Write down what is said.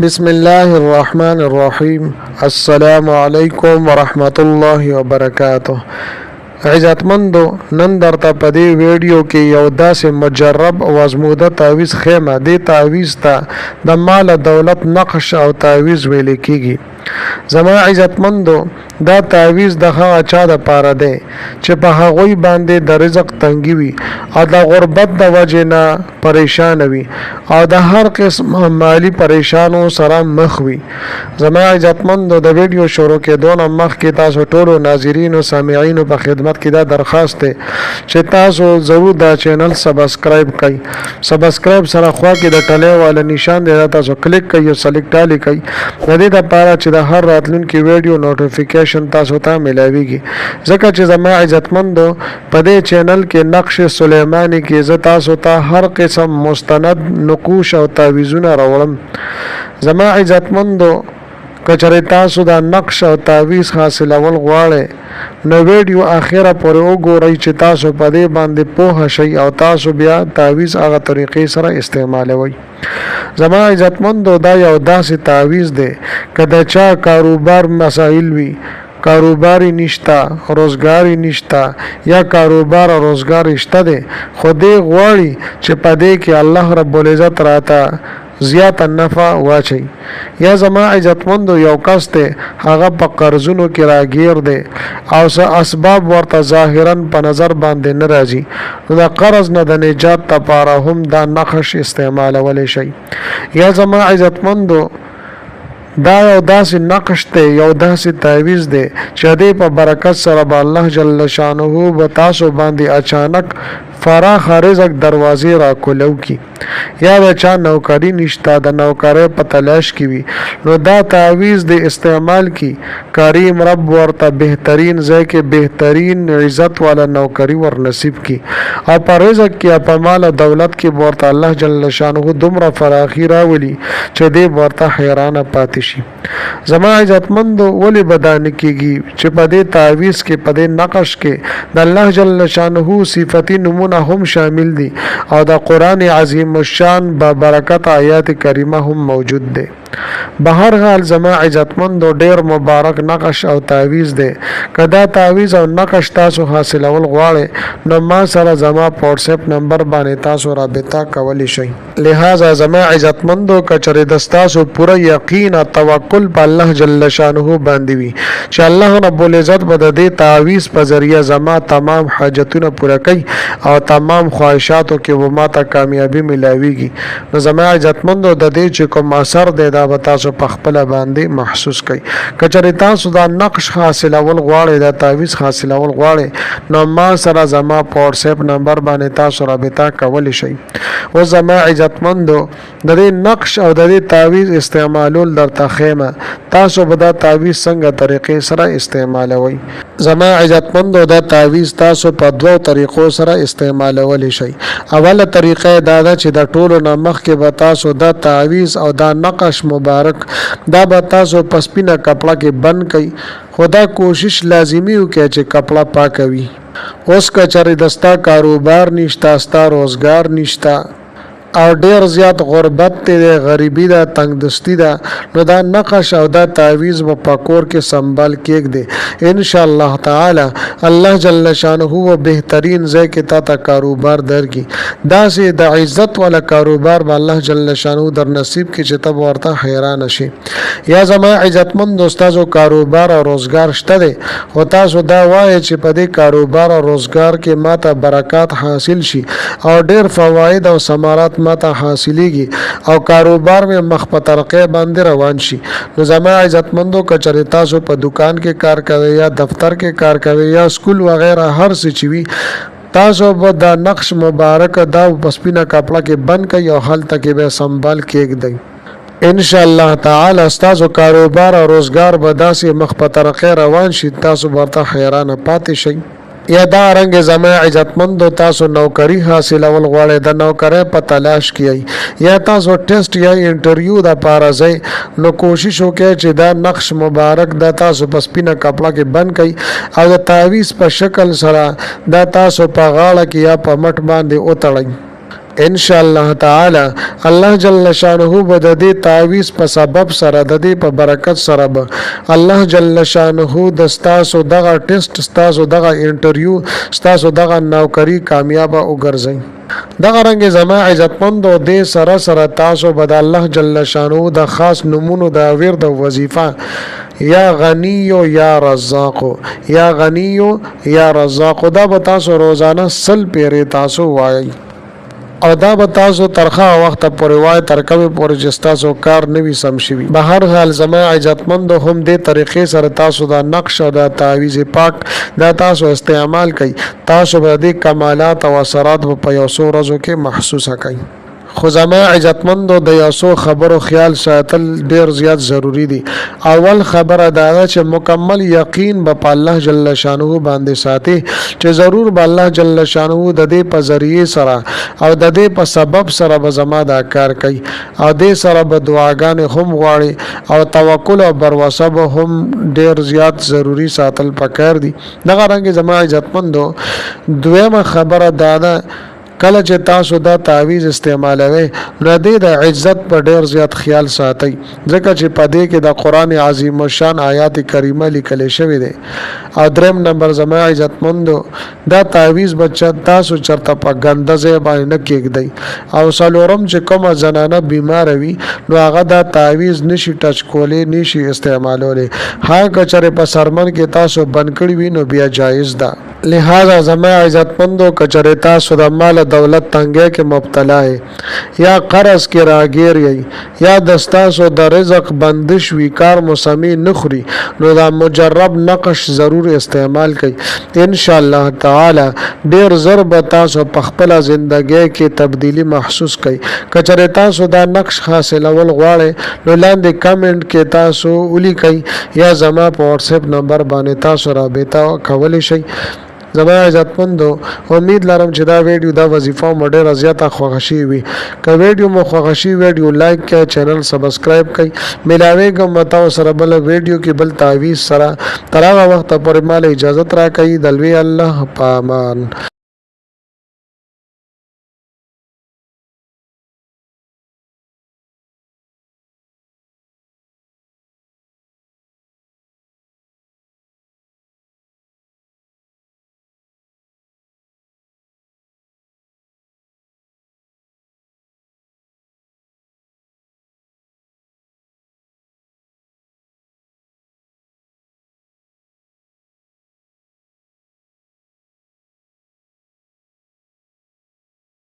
بسم الله الرحمن الرحیم. السلام علیکم ورحمت الله وبرکاته. عزتمندو، نن درته په دې ویډیو کې یو داسې مجرب او ازموده تعویذ خیمه. دې تعویذ ته د مال دولت نقش او تعویذ ویل کیږي. زما عزتمندو، دا تعویذ د هغه چا د پاره دی چې په هغوی باندې د رزق تنګي وي او د غربت د وجې نه پریشان وي او د هر قسم مالی پریشانو سره مخ وي. زما عزتمندو، د ویډیو شروع کېدو نه مخکې تاسو ټولو ناظرینو سامعینو په خدمت کې دا درخواست دی چې تاسو ضرور دا چینل سبسکرایب کړئ. سبسکرایب سره خوا کې د ټلې والا نشان دی، دا تاسو کلیک کړئ او سلیکټ آل کړئ، د دې لپاره چې د هر راتلونکي ویډیو نوټیفیکیشن تاسو ته ملاویږي. ځکه چې زما عزتمندو، په دې چینل کې نقش سلیمانی کې زه تاسو ته هر قسم مستند نقوش او تعویذونه راوړم. زما عزتمندو، که چېرې تاسو دا نقش او تعویذ حاصلول غواړئ نو ویډیو اخره پورې وګورئ چې تاسو په دې باندې پوه شئ او تاسو بیا تعویذ هغه طریقې سره استعمالوئ. زما عزتمندو، دا یو داسې تعویذ دی که د چا کاروبار مسایل وي، کاروبار نشته، روزګار نشته، یا کاروبار او روزګار شته دی خو دې غواړي چې په دې کې الله رب العزت راته زیاته نفع واچي، یا زما عزتمندو یو کس دی هغه په قرضونو کې راګیر دی او څه اسباب ورته ظاهرا په نظر باندې نه راځي، نو د قرض نه د نجات لپاره هم دا نقش استعمالولی شي. یا زما عزتمندو، دا یو داسې نقش دی، یو داسې تعویذ دی چې دې په برکت سره به الله جل شانه به تاسو باندې اچانک فراخ رزق دروازې را کولو کی. یا د چا نوکری نشته، د نوکرۍ په تلاش کې وي، نو دا تعویذ د استعمال کی، کریم رب ورته بهترین ځای کې بهترین عزت والا نوکری ور نصیب کی او په رزق کې، په مال او دولت کې ورته الله جل شانه دومره فراخي راولي چې دې ورته حیرانه پاتې شي. زما عزتمندو، ولې به دا نه کېږي چې په دې تعویذ کې، په دې نقش کې د الله جل شانه صفتی نمونه هم شامل دي او د قرآن عظیم الشان با برکت آیات کریمه هم موجود دی. بهر حال زما عزتمندو، ډیر مبارک نقش او تعویذ دی. که دا تعویذ او نقش تاسو حاصلول غواړئ نو ما سره زما په واتس اپ نمبر باندې تاسو رابطه کولی شئ. لہذا زما عزتمندو، که چېرې د ستاسو پوره یقین او توکل په الله جل شانه باندې وي چې الله رب العزت به د دې تعویذ په ذریعه زما تمام حاجتونه پوره کوي او تمام خواهشاتو کې به ماته کامیابي ملاویږي، نو زما عزتمندو، د دې چې کوم اثر دی دا به تاسو په خپله باندې محسوس کړئ. که چېرې تاسو دا نقش حاصلول غواړئ، دا تعویذ حاصلول غواړئ، نو ما سره زما په واتس اپ نمبر باندې تاسو رابطه کولی شئ. اوس زما عزتمندو، د دې نقش او د دې تعویذ استعمالول درته ښیمه، تاسو به دا تعویذ څنګه طریقې سره استعمالوئ. زما عزتمندو، دا تعویذ تاسو په دوو طریقو سره استعمالولی شئ. اوله طریقه دا ده چې د ټولو نه مخکې به تاسو دا تعویذ او دا نقش مبارک دا به تاسو په سپینه کپړه کې بند کړئ، خو دا کوشش لازمي وکړئ چې کپړه پاکه وي. اوس که چېرې د ستا کاروبار نشته، ستا روزګار نشته او ډیر زیات غربت دی، غریبي ده، تنگدستی ده، نو دا نقش او دا تعویذ به په کور کې سنبال کېږدي. ان شاء الله تعالی الله جل شانه و بهترین ځای کې تا ته کاروبار درکړي. داسې د عزت والا کاروبار به الله جل شانه در نصیب کړي چې ته به ورته حیران شي. یا زما عزتمند، ستاسو کاروبار او روزګار شته دی خو تاسو دا وایئ چې په دې کاروبار او روزګار کې ماته برکات حاصل شي او ډیر فواید او ثمرات ماته حاصلېږي او کاروبار مې مخ په ترقۍ باندې روان شي، نو زما عزتمندو، که چېرې تاسو په دکان کې کار کوئ یا دفتر کې کار کوئ یا سکول وغیره هر څه چې وي، تاسو به دا نقش مبارک دا په سپینه کپړه کې بند کړئ او هلته کې به سنبال کېږدئ. ان شاء الله تعالی ستاسو کاروبار او روزګار به داسې مخ په ترقۍ روان شي، تاسو به ورته حیرانه پاتې شئ. یا دا رنګ زما عزتمندو، تاسو نوکری حاصلول غواړئ، د نوکرۍ په تلاش کې یئ، یا تاسو ټیسټ یا انټرویو د پاره ځئ، نو کوشش وکړئ چې دا نقش مبارک دا تاسو په سپینه کپړه کې بند کړئ او د تعویذ په شکل سره دا تاسو په غاړه کې یا په مټ باندې وتړئ. ان شاء الله تعالی الله جل شانه به د دې تعویذ په سبب سره، د دې په برکت سره به الله جل شانه د ستاسو دغه ټیسټ، ستاسو دغه انټرویو، ستاسو دغه نوکری کامیابه وګرځي. دغه رنګ زما عزتمند، او دې سره سره تاسو به د الله جل شانه د خاص نمونو د ورد وظیفه یا غنی یا رزاق، یا غنی یا رزاق، دا به تاسو روزانه 100 پیرې تاسو وایئ، او دا به تاسو ترخه وخت پورې وای تر کومې پورې چې ستاسو کار نه وي سم شوي. به هر حال زما عزتمند، هم دې طریقې سره تاسو دا نقش او دا تعویذ پاک دا تاسو استعمال کړئ، تاسو به دې کمالات او اثرات په یو څو ورځو کې محسوسه کړئ. خو زما عزتمندو، د یو څو خبرو خیال ساتل ډیر زیات ضروری دي. اول خبره دا ده چې مکمل یقین به په الله جل شانه باندې ساتي چې ضرور به الله جل شانه د دې په ذریعه سره او د دې په سبب سره به زما دا کار کوي، او دې سره به دعاګانې هم غواړي، او توکل او باور به هم ډیر زیات ضروری ساتل پکار دي. دغه رنګ زما عزتمندو، دویمه خبره دا ده، کله چې تاسو دا تعویذ استعمالوئ نو دې د عزت په ډیر زیات خیال ساتئ، ځکه چې په دې کې د قرآن عظیم الشان آیات کریمه لیکل شوی دی. او دریم نمبر زما عزتمندو، دا تعویذ به تاسو چرته په ګنده ځای باندې نه کېږدئ. او څلورم، چې کومه زنانه بیماره وي نو هغه دا تعویذ نشي ټچ کولی، نشي استعمالولی. ها، که چېرې په څرمن کې تاسو بند کړي وي نو بیا جایز ده. لہذا زما عزتمندو، که چېرې تاسو د مال دولت تنګۍ کې مبتلا یئ، یا قرض کې راګیر یئ، یا د ستاسو د رزق بندش وي، کار مو سمې نه خوري، نو دا مجرب نقش ضرور استعمال کړئ. ان شاء الله تعالی ډیر زر به تاسو په خپله زندګۍ کې تبدیلی محسوس کړئ. که چېرې تاسو دا نقش حاصلول غواړئ نو لاندې کمنټ کې تاسو ولیکئ یا زما په واتس اپ نمبر باندې تاسو رابطه کولی شئ. زما عزتمندو، امید لرم چې دا ویډیو، دا وظیفه مو ډیره زیاته خوښه شوې وي. که ویډیو مو خوښه شي، ویډیو لایک کړئ، چینل سبسکرایب کړئ. ملاویږم تاسو سره بل ویډیو کې بل تعویذ سره. تر هغه وخته پورې مال اجازه راکړئ. د لوی الله په امان.